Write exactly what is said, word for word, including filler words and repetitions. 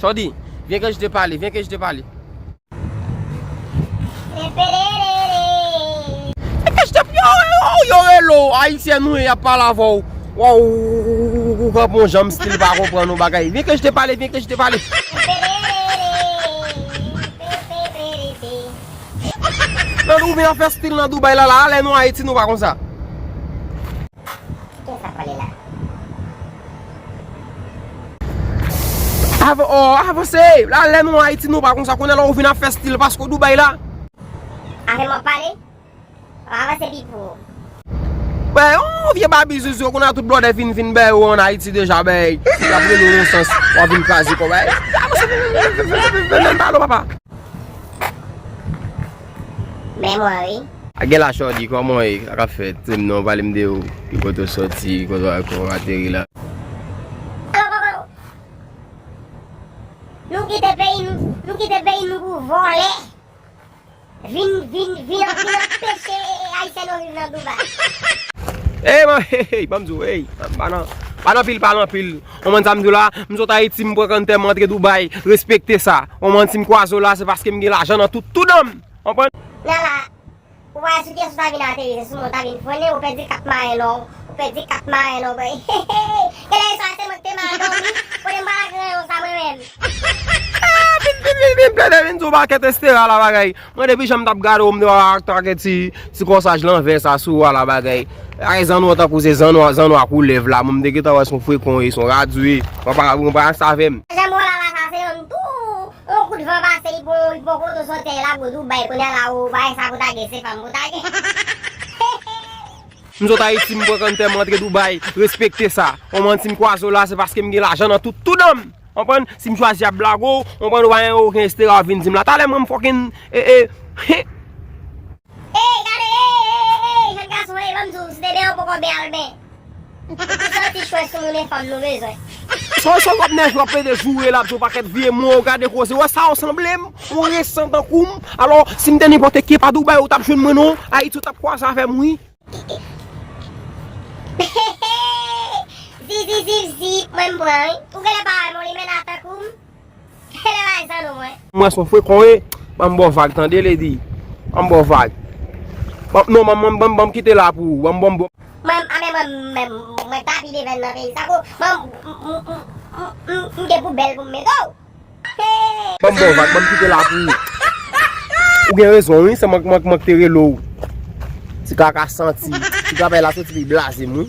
Tande, vyen ke je te pale, vyen ke je te pale. Vyen ke je te, yo, yo, yo, relo, Ayisyen nou ye, y ap pale avè w. Waw, ou, ou, ou, ou, ou kanpe yon jan, m still pa konprann yon bagay. Vyen ke je te pale, vyen ke je te pale. Nan ou vin ap fè still nan Dubai la, la, lè nou Ayiti, nou pa konsa. Kisa pale la? Av-, oh, avanse! La, lè nou Ayiti, nou pa konsa. Kounye a la, ou vin ap fè still paske w Dubai la. Avè m w ap pale? Avanse pi pou. Bèy, yon vye babi zuzu, kounye a tout blòdè fin, fin bèy ou ann Ayiti deja, bèy. Y ap rele w yon sans, w ap vin kraze kò, bèy. Avanse, vin, vin, vin, vin, vin, vin, vin, vin, pale, papa. Men mwen, wi. A gen la, Shorty, kòman w ye? Sa k ap fèt? Di m non, pale m de ou. Ki kote w soti? Kote w, kote w ateri la? Alò, kòman? Nou kite peyi nou, nou kite peyi nou pou vòlè. Vin, vin, vin, vin anpeche Ayisyen yo viv nan Dubai. Ey, man, hey, hey, ban m di w, ey, pa nan, pa nan pil, pa nan pil. Konprann sa m di w la? M sot Ayiti, m pran kanntè, m antre Dubai, respekte sa. Konprann, si m kwaze w la, se paske m gen lajan nan tout, tout dan m. Konprann? Nan la, ou wè sou kiyès ou ta vin ateri, se sou mwen ou ta vin frennen, ou pèdi kat marenn ou, ou pèdi kat marenn ou, bèy. Genlè yè swa se mwen ki te mal dòmi, kote m pral ak reyon sa mwen menm. Ah, vin, vin, vin, vin, plede vin sou pakèt estera la bagay. Mwen depi jan m t ap gade w, m te wè ak pakèt ti, ti kòsaj lanvè sa sou ou a la bagay. Ay, zanno tankou se zanno, zanno a koulèv la, mwen m te gentan wè se yon frekan w ye, se yon radyo w ye. Mwen pa, mwen pa sa avè m. Jan m wè w la la sa, se yon tou, yon kout van pase, li pran, li pran kote w soti la, gwo Dubai, kounye a la, ou bagay sa pou tage, se fanm pou tage. M sot Ayiti, m pran kanntè, m antre Dubai, respekte sa. Konprann, si m kwaze w la, se paske m gen lajan nan tout, tout dan m. Konprann, si m chwazi ap blago, konprann, ou pa gen okenn estera w vin di m la. Talè mwen m fòkin, e, e, he. Ey, gade, ey, ey, ey, jèn gason, ey, ban m di w, si te ben an poko ben al ben. Ou soti chwè sou moun e fanm nou bezwen. Son, son w ap nève, w ap pede joure la, ap di w pakèt vye mo, gade koze. Wè sa w sanble m, ou resan tankou m. Alò, si m te nenpòt ki pa Dubai, ou t ap jwenn mwen non. Ayiti, ou t ap kwaze avè m, wi. Zip, zip, zip, zip, mwen m pran, wi. Ou genlè pa wè m, yon limena tankou m. Genlè pa wè zanno mwen. Mwen se yon frekan w ye. Ban m ba w vag, tande, lady. Ban m ba w vag. Ban, non, ban, ban, ban, ban m kite la pou ou. Ban m, ban m, ban m. Mwen, a, men mwen, mwen, mwen tapi devan nan peyi sa, ko. Mwen, m, m, m, m, m, m gen poubèl pou m mete w. Ban m ba w vag, ban m kite la pou ou. Ou gen rezon, wi, se mwen, mwen, mwen ki te rele w. Ti kaka santi. Ti travay la soti li blaze m, wi.